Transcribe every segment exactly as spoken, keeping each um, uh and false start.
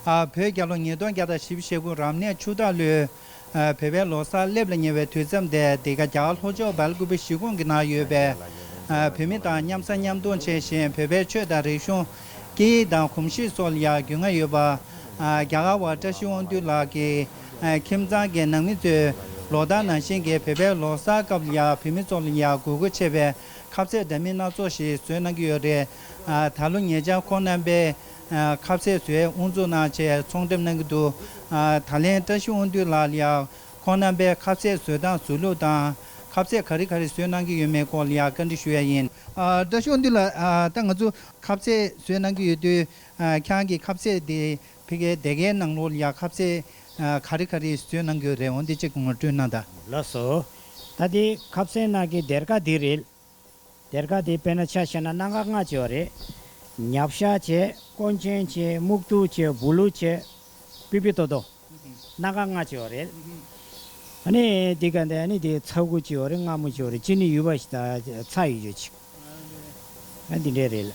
ཨ། བོད་རྒྱལ་ལོ་ཉིས་སྟོང་བརྒྱ་དང་བཞི་བཅུ་ཞེ་དགུ་རབ་གནས་ཆུ་སྟག་ལོའི་ཨ། བོད་པའི་ལོ་གསར་སླེབས་ལ་ཉེ་བའི་དུས་མཚམས་དེ། འདི་ག་རྒྱ་གར་ལྷོ་ཕྱོགས་སྦེལ་ཀུ་པེ་གཞིས་ཁོངས་ཀྱི་ནང་ཡོད་པའི་ཨ། བོད་མི་དང་མཉམ་ཟ་མཉམ་འཐུང་བྱེད་བཞིན། བོད་པའི་ཆོས་དང་རིག་གཞུང་། སྐད་ཡིག་དང་གོམས་གཤིས་སོགས་ལ་ཡང་རྒྱུས་མངའ་ཡོད་པ། ཨ། རྒྱ་གར་བ་བཀྲ་ཤིས་དབང་འདུས་ལགས་ཀྱི་ཨ། ཁྱིམ་ཚང་གི་ནང་མི་ཚོས་ལོ་ལྟར་ནང་བཞིན་གྱི་བོད་པའི་ལོ་གསར་སྐབས་ལ་ཡང་བོད་མི་ཚོ་ལ་ཡང་དགོས་མཁོ་ཆེ་བའི་ཁ་ཟས་འདྲ་མིན་སྣ་ཚོགས་ཤིག་བཟོས་གནང་གི་ཡོད་རེད། ཨ། ད་ལོ་ཉེ་ཆར་ཁོང་རྣམ་པས་ཨ། ཁ་ཟས་བཟོས་དབུ་འཛུགས་གནང་བྱས་ཚོང་འགྲེམས་གནང་གི་འདུག་ཨ། ད་ལན་བཀྲ་ཤིས་དབང་འདུས་ལགས་ལ་ཡང་ཁོང་རྣམ་པའི་ཁ་ཟས་བཟོ་སྟངས་བཟོ་ལུགས་དང་། ཁ་ཟས་ག་རེ་ག་རེ་བཟོས་གནང་གི་ཡོད་མེད་སྐོར་ལ་ཡང་བཀའ་འདྲི་ཞུ་ཡ་ཡིན། ཨ། བཀྲ་ཤིས་དབང་འདུས་ལགས། ཨ། ད་ང་ཚོ་ཁ་ཟས་བཟོས་གནང་གི་ཡོད་དུས། ཨ། ཁྱེད་རང་གི་ཁ་ཟས་དེ་ཕ་གིའི་སྡེ་དགེའི་ནང་ལོགས་ལ་ཡང་ཁ་ཟས་ཨ། ག་རེ་ག་རེ་བཟོས་གནང་གི་ཡོད་རེད། འོ་འདི་གཅིག་ངོ་སྤྲོད་གནང་དང་། ལགས་སོ། ད་དེ་ཁ་ཟས་ནང་གི་སྡེར་ཁ་འདི་རེད། སྡེར་ཁ་དེ་དཔེར་ན་ཆ་བཞག་ན་སྣ་ཁ་ལྔ་ཅིག་ཡོད་རེད། ཉ་བཤའ་བྱས། ཀོང་ཆེན་བྱས། སྨུག་ཐུག་བྱས། བུ་ལུ་བྱས། པི་པི་ཏོ་ཏོ། སྣ་ཁ་ལྔ་ཅིག་ཡོད་རེད། ཨ་ནི་དེ་ག་འདི་ཨ་ནི་དེ་ཚ་ཁུ་ཅིག་ཡོད་རེད། མངར་མོ་ཅིག་ཡོད་རེད། ཅི་ནི་ཡོད་པ་ཞིག་དང་ཚྭ་ཡོད་ཅིག་ཨ། འདི་འདྲས་རེད།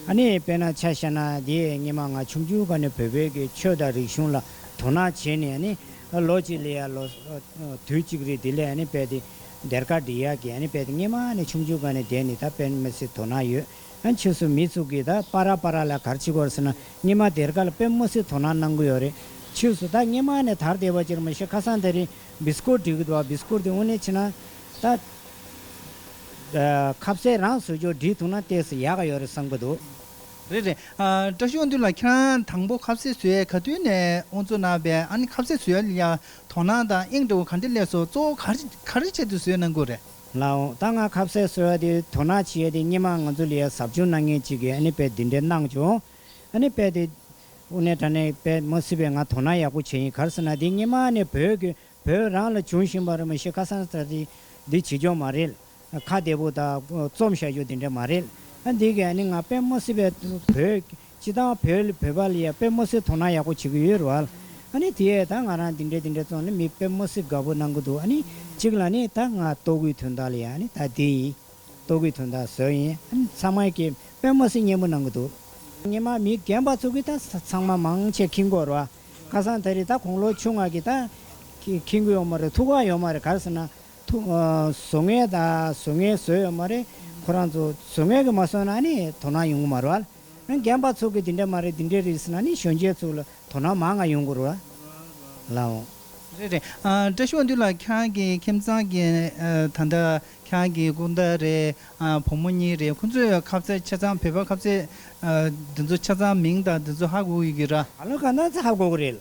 ཨ་ནི་དཔེར་ན་ཆ་བཞག་ན་དེ་སྔོན་མ་ང་ཆུང་ཆུང་སྒང་ནས་བོད་པའི་གི་ཆོས་དང་རིག་གཞུང་ལ་དོ་སྣང་བྱས་ནས། ཨ་ནི་ལོ་གཅིག་ལ་ཡ་ལོ། དུས་གཅིག་རེད། དེ་ལས་ཨ་ནི་དཔེ་དེ་སྡེར་ཁ་སྒྲིག་ཡག་གི་ཨ་ནི་དཔེ་དེ་སྔོན་མ་ནས་ཆུང་ཆུང་སྒང་ནས་བསྡད་ནས་ད་དཔེ་མི་སྲིད་དོ་སྣང་ཡོད། ཨ་ནི་ཕྱིས་སུ་མི་ཚོ་གིས་ད་པ་ར་པ་ར་ལ་ག་རེ་བྱེད་དགོས་རེད་ཟེར་ན། སྔོན་མ་སྡེར་ཁ་ལ་དཔེ་མི་སྲིད་དོ་སྣང་གནང་གི་ཡོད་རེད། ཕྱིས་སུ་ད་སྔོན་མ་ནས་དར་བསྡད་པ་ཅིག་རེད། མ་གཞི་ཁ་སང་དེ་རིང་བིས་ཀུར་སྒྲིག་གི་འདུག་བ། བིས་ཀུར་དེ་དངོས་གནས་བྱས་ན་ད་ཨ། ཁ་ཟས་རང་བཟོ་ཆོག་སྒྲིག་ཐུབ་ན་ཏོག་ཙམ་ཡག་ག་ཡོད་རེད་བསམ་གི་འདུག་རེད་རེད། ཨ། བཀྲ་ཤིས་དབང་འདུས་ལགས། ཁྱེད་རང་དང་པོ་ཁ་ཟས་བཟོ་ཡས་ག་དུས་ནས་དབུ་འཛུགས་གནང་བས། ཨ་ནི་ཁ་ཟས་བཟོ་ཡས་ལ་ཡ་དོ་སྣང་དང་དབྱིངས་འདྲ་བོ་ག་འདྲ་སླེབས་སོང་། གཙོ་བོ་ག་རེ་ག་རེ་ཆེད་དུ་བཟོས་གནང་གི་རེད། ལགས་འོང་། ད་ང་ཁ་ཟས་བཟོ་ཡ་དེ་དོ་སྣང་བྱེད་ཡ་དེ་སྔོན་མ་ང་ཚོ་ལ་ཡ་ཟབ་སྦྱོང་གནང་མཁན་ཅིག་གིས་ཨ་ནི་དཔེ་འདི་འདྲ་གནང་བྱུང་། ཨ་ནི་དཔེ་དེ་དངོས་གནས་དྲང་གནས་དཔེ་མི་སྲིད་པའི་ང་དོ་སྣང་ཡག་པོ་བྱས་ཡིན། ག་རེ་ཟེར་ན་དེ་སྔོན་མ་ནས་བོད་ཀྱི་བོད་རང་ལ་བྱུང་བཞིན་པ་རེད། མ་གཞི་ཁ་སང་ད་དེ་འདི་བྱེད་ཆོག་མ་རེད། ཁ་བདེ་པོ་དང་རྩོམ་བཞག་རྒྱུ་དེ་འདྲ་མ་རེད། ཨ་འདི་གས་ཨ་ནི་ང་དཔེ་མི་སྲིད་པའི་བོད་སྤྱི་བཏང་བོད་བོད་པ་ལ་ཡ་དཔེ་མི་སྲིད་དོ་སྣང་ཡག་པོ་བྱེད་ཀྱི་ཡོད་རེད་བ། ཨ་ནི་དེ་ད་ང་རང་འདི་འདྲ་འདི་འདྲ་བཙོང་ནས་མི་དཔེ་མི་སྲིད་དགའ་པོ་གནང་གི་འདུག་ཨ་ནི་གཅིག་ལ་ནི་ད་ང་ལྟོ་གོས་དོན་དག་ལ་ཡ་ཨ་ནི་ད་འདི་ཡིན། ལྟོ་གོས་དོན་དག་བཟོས་ཡིན། ཨ་ནི་ཚང་མ་གིས་དཔེ་མི་སྲིད་སྙན་པོ་གནང་གི་འདུག་སྔོན་མ་མི་རྒན་པ་ཚོ་གིས་ད་ཚང་མ་མང་ཆེ་མཁྱེན་གྱི་ཡོད་རེད་བ། ཁ་སང་ད་རེས་ད་དགུང་ལོ་ཆུང་ང་གིས་ད་མཁྱེན་གྱི་ཡོད་མ་རེད། ཐུགས་ཁག་ཡོད་མ་རེད། ག་རེ་ཟེར་ན། ཐུགས་ཨ། བཟོ་མཁན་དང་བཟོ་མཁན་བཟོས་ཡོད་མ་རེད། ཁོ་རང་ཚོ་བཟོ་མཁན་གྱིས་མ་བཟོས་ན་ནི་དོ་སྣང་ཡོང་གི་མ་རེད་བ། རྒན་པ་ཚོ་གིས་འདི་འདྲ་མ་རེད། འདི་འདྲ་རེད་ཟེར་ན་ནི་གཞོན་སྐྱེས་ཚོ་ལ་དོ་སྣང་མང་ང་ཡོང་གི་རེད་བ། ལགས་འོང་། རེད་རེད། ཨ། བཀྲ་ཤིས་དབང་འདུས་ལགས། ཁྱེད་རང་གི་ཁྱིམ་ཚང་གི་ཨ། ད་ལྟ་ཁྱེད་རང་གི་སྐུ་ཟླ་རེད། ཨ། བུ་མོ་གཉིས་རེད། ཁོང་ཚོས་ཁ་ཟས་ཆ་ཚང་བོད་པ་ཁ་ཟས་ཨ། འདི་ཚོ་ཆ་ཚང་མིང་དང་འདི་ཚོ་ཧ་གོ་ཡོད་ཀྱི་རེད། ག་ལ་གང་འཚམ་ཚ་ཧ་གོ་གི་རེད།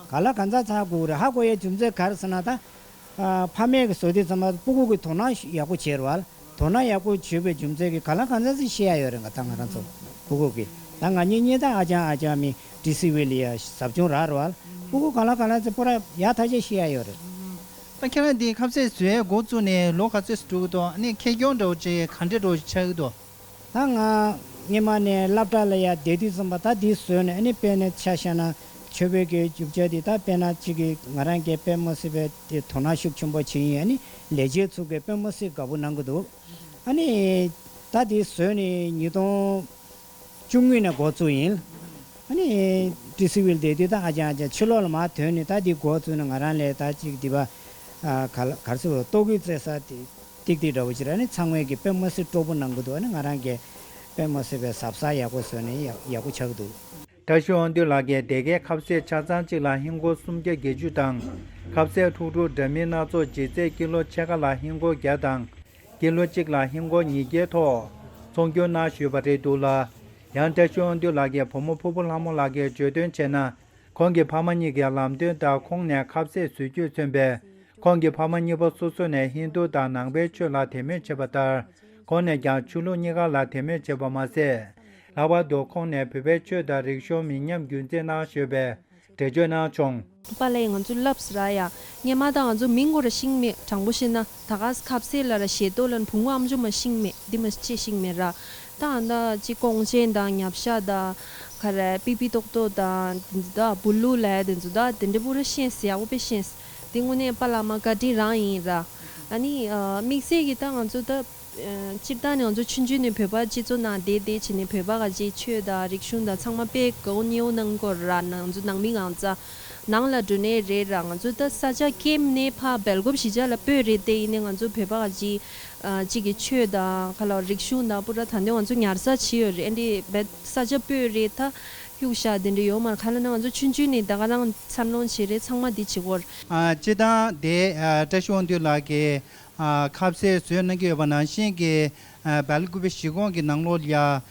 ག་ལ་གང་འཚམ་ཚ་ཧ་གོ་གི་རེད། ཧ་གོ་ཡའི་རྒྱུ་མཚན་ག་རེ་ཟེར་ན་ད། ཨ། ཕ་མས་ཀྱི་བཟོ་དུས་ཙམ་པ་སྤུ་གུ་གིས་དོ་སྣང་ཡག་པོ་བྱས་རེད་བ། དོ་སྣང་ཡག་པོ་བྱས་པའི་རྒྱུ་མཚན་གྱིས་ག་ལ་གང་འཚམ་ཚ་ཤེས་ཡ་ཡོད་རེད། ང་ད་ང་རང་ཚོ་སྤུ་གུ་གིས། ད་ང་གཉིས་གཉིས་ད་ཨ་ཅང་ཨ་ཅང་མི་ཏི་སི་ཝི་ལ་ཡ་ཟབ་སྦྱོང་རག་རེད་བ། སྤུ་གུ་ག་ལ་གང་འཚམ་ཚ་པུ་ར་ཡག་ཐག་ཆོད་ཤེས་ཡ་ཡོད་རེད། ད་ཁྱེད་རང་འདི་ཁ་ཟས་བཟོས་འགོ་བཙུགས་ནས་ལོ་ག་ཚོད་འགྲོ་གི་འདུག་ཨ་ནི་ཁེ་གྱོང་འདྲ་བོ་ཅིག་ག་འདྲ་འདྲ་བོ་ཆགས་ཀྱི་འདུག་ད་ང་སྔོན་མ་ནས་སློབ་གྲྭ་ལ་ཡ་བསྡད་དུས་ཙམ་པ་ད་འདི་བཟོས་ནས་ཨ་ནི་དཔེར་ན་ཆ་བཞག་ན་མཆོད་པའི་གི་རྒྱུ་ཆ་འདི་ད་དཔེར་ན་གཅིག་གི་ང་རང་གིས་དཔེ་མི་སྲིད་པའི་དེ་དོ་སྣང་ཤུགས་ཆེན་པོ་བྱེད་ཡིན། ཨ་ནི་ལས་བྱེད་ཚོ་གིས་དཔེ་མི་སྲིད་དགའ་པོ་གནང་གི་འདུག་ཨ་ནི་ད་འདི་བཟོས་ནས་ཉིས་སྟོང་བཅུ་གཉིས་ནས་འགོ་བཙུགས་ཡིན། ཨ་ནི་ཏི་སི་ཝི་ལ་བསྡད་དུས་ད་ཨ་ཅང་ཨ་ཅང་ཕྱི་ལོགས་ལ་མར་ཐོན་ནས་ད་འདི་འགོ་བཙུགས་ནས་ང་རང་ལས་ད་གཅིག་འདི་པ་ཨ་ག་ལ་ག་རེ་ཟེར་བ་ལྟོ་གོས་བཙལ་ས་དེ། ཏིག་ཏིག་འདྲ་བོ་ཅིག་ར་ནི་ཚང་མས་ཀྱི་དཔེ་མི་སྲིད་སྤྲོ་པོ་གནང་གི་འདུག་ཨ་ནི་ང་རང་གིས་དཔེ་མི་སྲིད་པའི་གཟབ་གཟབ་ཡག་པོ་བཟོས་ནས་ཡག་ཡག་པོ་ཆགས་ཀྱི་འདུག་བཀྲ་ཤིས་དབང་འདུས་ལགས་ཀྱིས་སྡེ་དགེའི་ཁ་ཟས་ཆ་ཚང་གཅིག་ལ་ཧིན་སྒོར་སུམ་བརྒྱ་བརྒྱད་ཅུ་དང་། ཁ་ཟས་འཁྲུག་འཁྲུག་འདྲ་མིན་སྣ་ཚོགས་ལྗིད་ཚད་ཀི་ལོ་ཕྱེད་ཀ་ལ་ཧིན་སྒོར་བརྒྱ་དང་། ཀི་ལོ་གཅིག་ལ་ཧིན་སྒོར་ཉིས་བརྒྱའི་ཐོག་ཚོང་བསྒྱུར་གནང་ཞུས་པ་རེད་འདུག་ལ། ཡང་བཀྲ་ཤིས་དབང་འདུས་ལགས་ཀྱི་བུ་མོ་ཕུར་བུ་ལྷ་མོ་ལགས་ཀྱིས་བརྗོད་དོན་བྱས་ན། ཁོང་གི་ཕ་མ་གཉིས་ཀྱི་ལམ་སྟོན་ལྟར་ཁོང་ནས་ཁ་ཟས་བཟོ་རྒྱུས་མཚོན་པས། ཁོང་གི་ཕ་མ་གཉིས་པོ་སོ་སོ་ནས་ཧིན་རྡུ་དང་ནང་པའི་ཆོས་ལ་དད་མོས་བྱེད་པ་ལྟར། ཁོང་ནས་ཀྱང་ཆོས་ལུགས་གཉིས་ཀ་ལ་དད་མོས་བྱེད་པ་མ་ཟད། ལྷག་པར་དུ་ཁོང་ནས་བོད་པའི་ཆོས་དང་རིག་གཞུང་མི་ཉམས་རྒྱུན་འཛིན་གནང་ཞུས་པའི་འགྲེལ་བརྗོད་གནང་བྱུང་། པཱ་ལགས་ང་ཚོ་ལབ་སི་ར་ཡ། སྔོན་མ་ད་ང་ཚོ་མིང་གོ་ར་ཤེས་མེད། དྲང་པོ་བཤད་ན་ད་ག་ཁ་ཟས་ལ་ར་ཞེ་ཏོག་ལ་ནི་བུང་བ་ཨམ་ཅོག་མ་ཤེས་མེད། འདི་མ་ཅེས་ཤེས་མེད་ར། ད་ཨ་ད་ཅི་ཀོང་ཆེན་དང་ཉ་བཤའ་དང་ག་རེ་པི་པི་ཏོག་ཏོ་དང་དེ་ཚོ་ད་བུ་ལུ་ལ་དེ་ཚོ་ད་དེ་འདྲ་པོ་ར་ཤེས་སི་ཡག་པོ་དཔེ་ཤེས་སི། དེ་དངོས་གནས་པཱ་ལགས་མ་བཀའ་དྲིན་རང་ཡིན་ར། ཨ་ནི་ཨ་དམིགས་བསལ་གྱི་ད་ང་ཚོ་ད། སྤྱིར་བཏང་ནས་ང་ཚོ་ཆུང་ཆུང་ནས་བོད་པ་སྤྱི་ཚོགས་ནང་བསྡད་བསྡད་བྱས་ནས་བོད་པ་ག་ཅིག་ཆོས་དང་རིག་གཞུང་དང་ཚང་མ་དཔེ་གོ་ཉེའུ་གནང་གོ་ར། ང་ཚོ་ནང་མི་གང་ཚ་ནང་ལ་འགྲོ་ནས་རེད་ར། ང་ཚོ་ད་ས་ཆ་ཀེམ་ནས་ཕ་སྦེལ་ཀོབ་གཞིས་ཆགས་ལ་སྤོས་རེད་དེ། ཡིན་ནས་ང་ཚོ་བོད་པ་ག་ཅིག་གཅིག་གི་ཆོས་དང་ཁ་ལ་རིག་གཞུང་དང་པུ་ར་ད་འདི་ང་ཚོ་ཉར་ས་བྱས་ཡོད་རེད། ཨ་འདི་བེད་ས་ཆ་སྤོས་རེད་ད། གཡུག་བཞག་དེ་འདྲ་ཡོད་མ་རེད། ཁ་ལ་ན་ང་ཚོ་ཆུང་ཆུང་ནས་ད་ག་རང་འཚར་ལོངས་བྱས་རེད། ཚང་མ་འདི་བྱེད་གོ་ར། ཨ་སྤྱིར་བཏང་དེ་ཨ་བཀྲ་ཤིས་དབང་འདུས་ལགས་ཀྱིས་ཨ་ཁ་ཟས་བཟོས་གནང་གི་ཡོད་པ་ནང་བཞིན་གྱི་ཨ་སྦེལ་ཀོབ་གཞིས་ཁོངས་ཀྱི་ནང་ལོགས་ལ་ཡ་ཨ་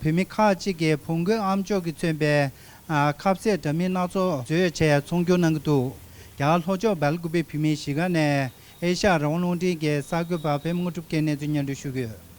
བོད་མི་ཁག་ཅིག་གིས་བོང་གུའི་ཨམ་ཅོག་གིས་མཚོན་པའི་ཨ་ཁ་ཟས་འདྲ་མིན་སྣ་ཚོགས་བཟོས་བྱས་ཚོང་སྒྱུར་གནང་གི་འདུག་རྒྱ་གར་ལྷོ་ཕྱོགས་སྦེལ་ཀོབ་བོད་མིའི་གཞིས་ཀ་ནས་ཨེ་ཤ་ཡ་རང་དབང་རླུང་འཕྲིན་གྱི་གསར་འགོད་པ་པད་མ་དངོས་གྲུབ་ཀྱིས་གནས་ཚུལ་སྙན་སྒྲོན་ཞུ་གི་ཡོད།